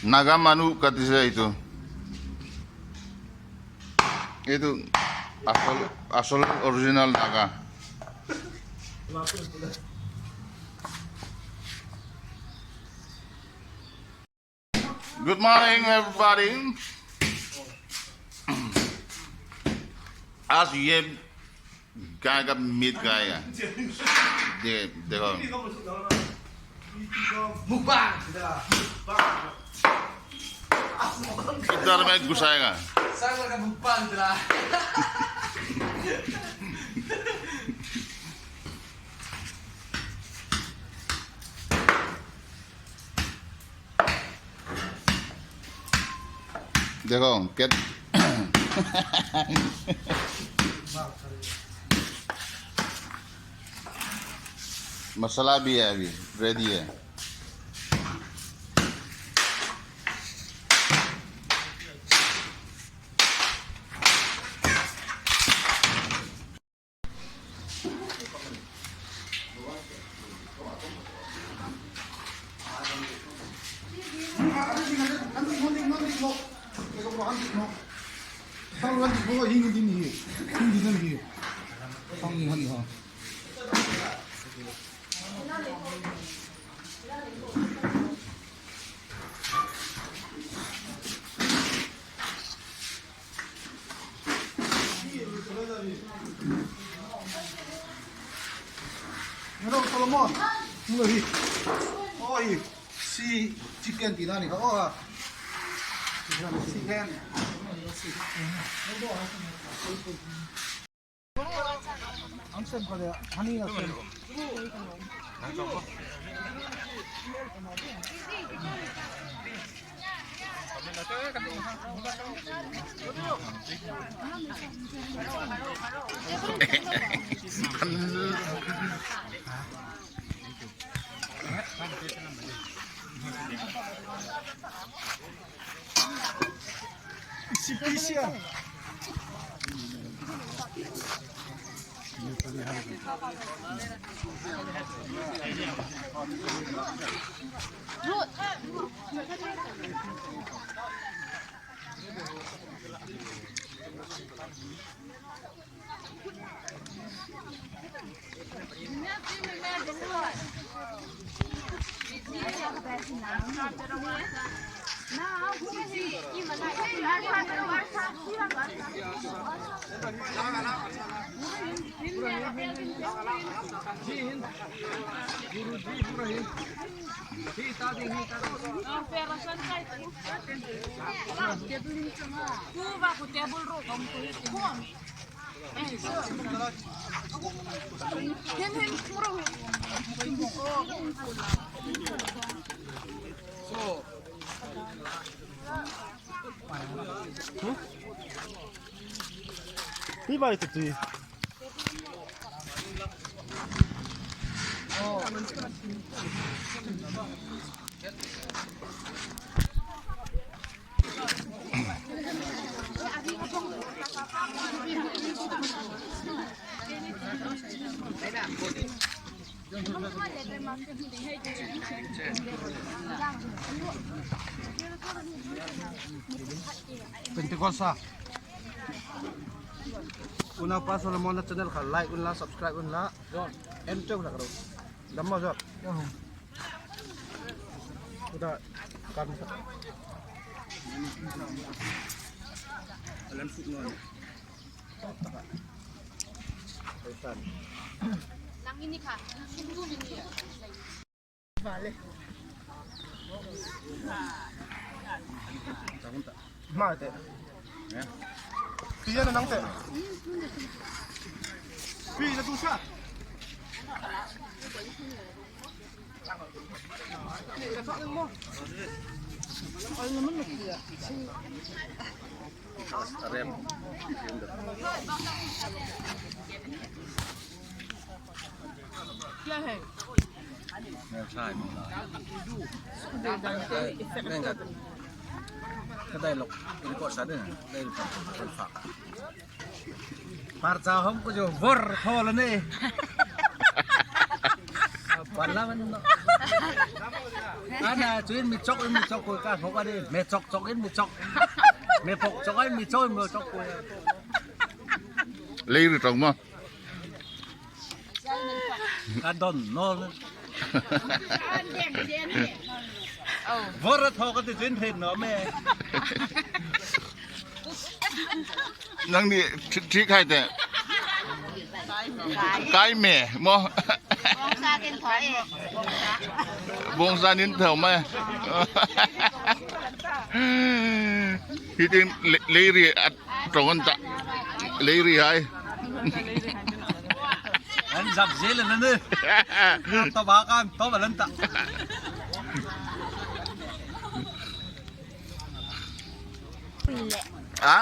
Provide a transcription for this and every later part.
Naga manu kata saya itu. Itu asal asal original naga. Good morning everybody. आज ये गाय का मीट गाय है देखो इधर में घुसाएगा। देखो क्या मसाला भी है, अभी रेडी है। Solomon, hi. Oi, si chicken ti na ni kha o. Chicken. Amsem ka de hani asem. Si pisia. Pentecosta. Una pa Solomon na channel kha like unla subscribe unla em chok la karo. Damma jo. Uda kan. Lei ri tawng maw? Nang nih thi khai teh. Kai me maw? Bawngsa nin tho mai. Hi tin lei ri a tawng an ta. Lei ri hai. An zap zel an ni. To ba kan to ba lan ta. À?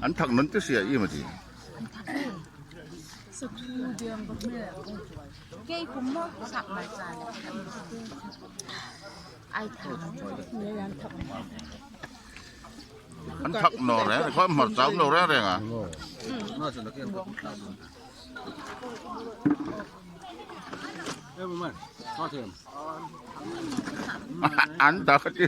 An thak non te sia i ma ti. An thak no reng reng khawm hmar chau no reng reng a. An tak a ti.